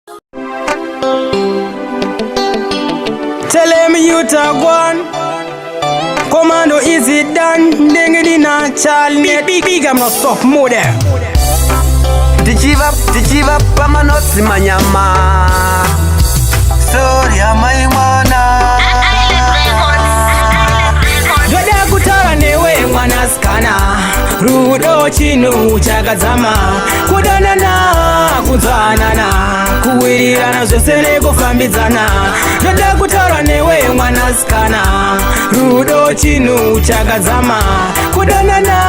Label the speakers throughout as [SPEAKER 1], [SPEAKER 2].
[SPEAKER 1] Tell him you talk one. Commando is it done? Ding it in a child. Big, big, big, I'm not soft more there.
[SPEAKER 2] Tichiva tichiva pamanotsi manyama. Sorry amai mwana.
[SPEAKER 1] Ndoda kutaura newe mwanasikana, rudo chinhu chakadzama, kudanana, kunzwanana, kuwirirana zvose nekufambidzana. Ndoda kutaura newe mwanasikana, rudo chinhu chakadzama, kudanana,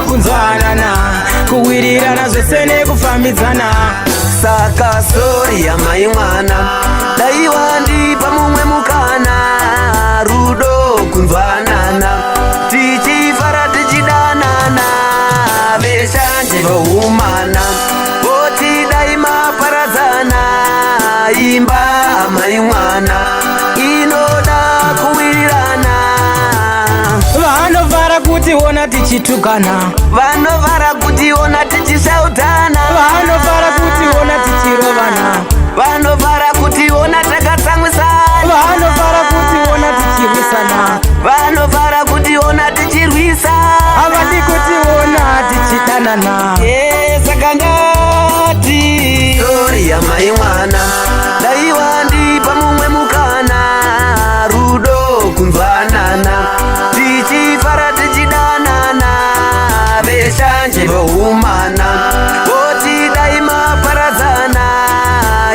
[SPEAKER 1] kunzwanana, kuwirirana zvose nekufambidzana.
[SPEAKER 2] Saka sorry amai mwana, dai wandipa mumwe mukana, rudo kunzwanana, tichifara tichidanana, veshanje voumana voti dai maparadzana. Imba amai mwana inoda kuwirirana.
[SPEAKER 1] Vanovhara kutiona tichitukana,
[SPEAKER 2] Vanovhara kutiona tichishautana,
[SPEAKER 1] vanovhara kutiona tichirovana,
[SPEAKER 2] vanovhara kutiona takatsamwisana,
[SPEAKER 1] vanovhara kutiona tichirwisana,
[SPEAKER 2] vanovhara kutiona tichirwisa,
[SPEAKER 1] havadi kutiona tichidanana.
[SPEAKER 2] Saka ndati sorry amai mwana, dai wandipa mumwe mukana, rudo kunzwanana, tichifara tichidanana, veshanje voumana voti dai maparadzana.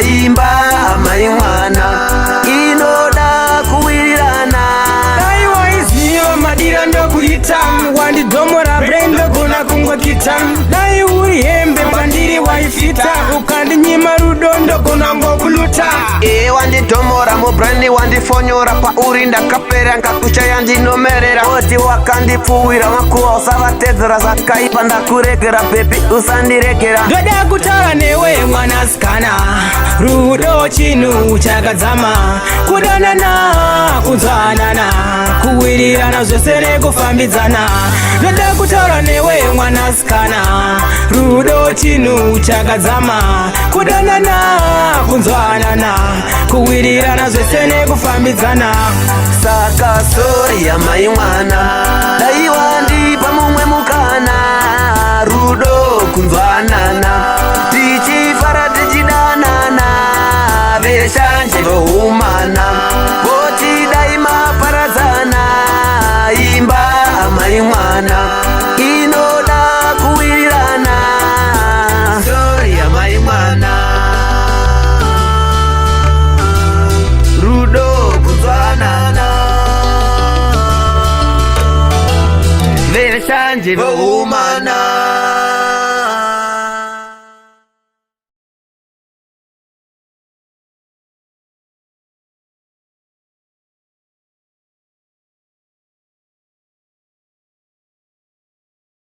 [SPEAKER 2] Imba amai mwana inoda kuwirirana.
[SPEAKER 1] Dai waiziva madira ndokuita, wandidhomora brain, ndogona kungokita. Dai uri hembe pandiri waifita, ukandinyima rudo ndogona ngokuluta.
[SPEAKER 2] Iye wandidhomora mubrain, wandifonyora, pauri ndakapera, nkakushaya ndinomerera. Oti wakandipfuwira makuva, usavatedzera zvakaipa, ndakuregera baby, usandiregera.
[SPEAKER 1] Ndoda kutaura newe mwanasikana, rudo chinhu chakadzama, kudanana, kunzwanana, kuwirirana zvose nekufambidzana. Ndoda kutaura newe mwanasikana, rudo chinhu chakadzama, kudanana, kunzwanana, kuwirirana zvose nekufambidzana.
[SPEAKER 2] Saka sorry amai mwana, dai wandipa mumwe mukana, rudo kunzwanana, tichifara tichidanana, veshanje voumana voti dai maparadzana. Imba amai mwana inoda kuwirirana. Sorry amai mwana, rudo kunzwanana, veshanje voumana.